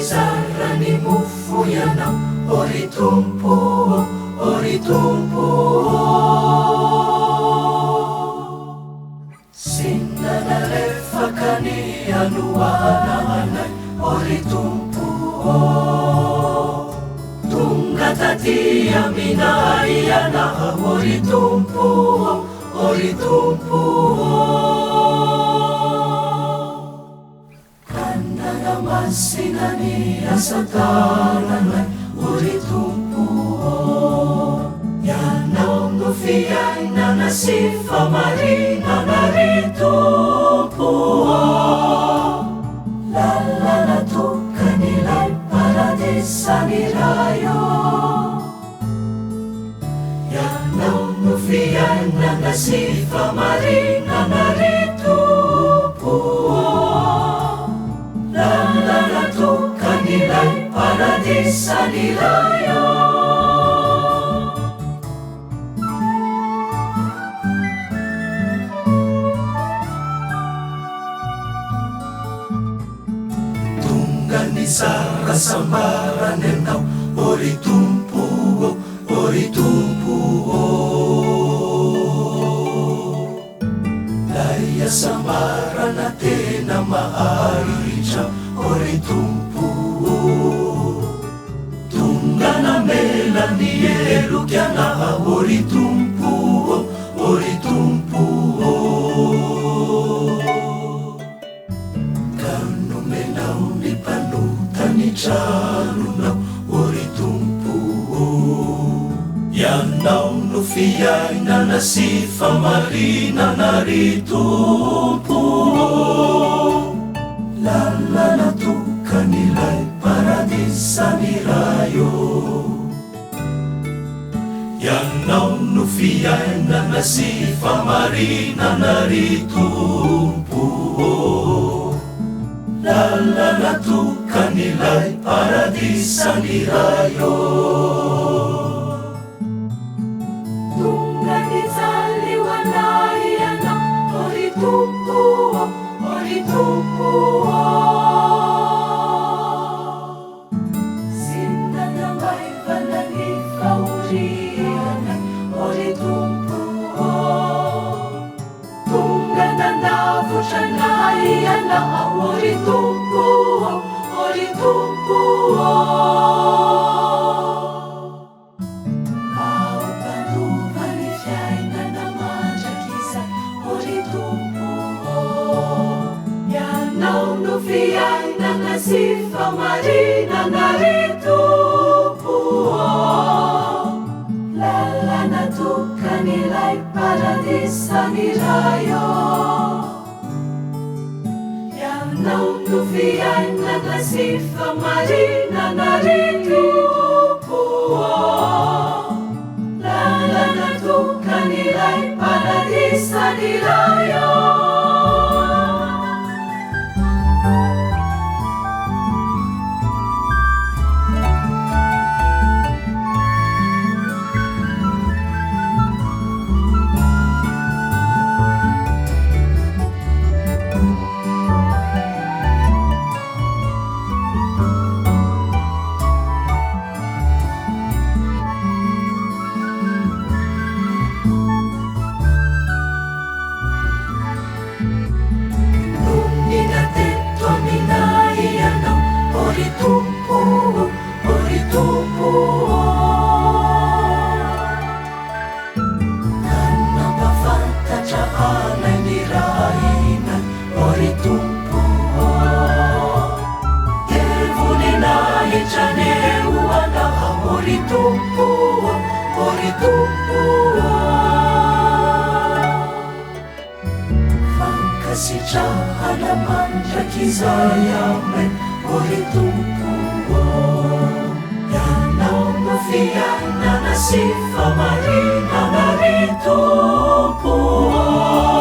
nizara ny mofo Ianao, ô ry Tompo ô, ô ry Tompo ô. Sy nanalefaka ny hanoanana anay, ô ry Tompo ô. Tonga taty aminay Ianao, ô ry Tompo ô, ô ry Tompo ô. Ka nanamasina ny asa-tananay, ô ry Tompo ô. Ianao no fiainana sy fahamarinana, ry Tompo ô. Lalana tokan'ilay paradisan'ny Ray ô. Ianao no fiainana sy fahamarinana ry Tompo ô. Lalana tokan'ilay paradisan'ny Ray ô. Tonga nizara hasambarana Ianao, ô ry Tompo ô, ô ry Tompo ô. Lay hasambarana tena maharitra, ô ry Tompo ô. Tonga namela ny heloky anah, ô ry Tompo ô, ô ry Tompo ô. Ka nomenao ny mpanota ny tranonao, ô ry Tompo ô. Ianao no fiainana sy famarinana, ry Tompo ô. Lalana tokan'ilay paradisan'ny Ray ô. Ianao no fiainana sy famarinana ry Tompo ô. Lalana tokan'ilay paradisan'ny Ray ô. Tonga nijaly ho anay Ianao, ô ry Tompo ô, ô ry Tompo ô. Sy nanamaivana ny fahorianay, ô ry Tompo ô. Tonga nanavotra anay Ianao, ô ry Tompo ô, ô ry Tompo ô. Ao mpandova ny fiainana mandrakizay, ô ry Tompo ô. Ianao no fiainana sy fahamarinana, ry Tompo ô. Lalana tokan'ilay paradisan'ny Ray ô. Ianao no fiainana sy fahamarinana, ry Tompo ô. Lalana tokan'ilay paradisan'ny Ray ô. Nonina teto aminay Ianao, ô ry Tompo ô, ô ry Tompo ô. Ka nampahafantatra anay ny Rainay, ô ry Tompo ô. Dia voninahitra anie ho Anao, ô ry Tompo ô, ô ry Tompo ô. Fankasitrahana mandrakizay, Amen, ô ry Tompo ô. Ianao no fiainana sy fahamarinana, ry Tompo ô.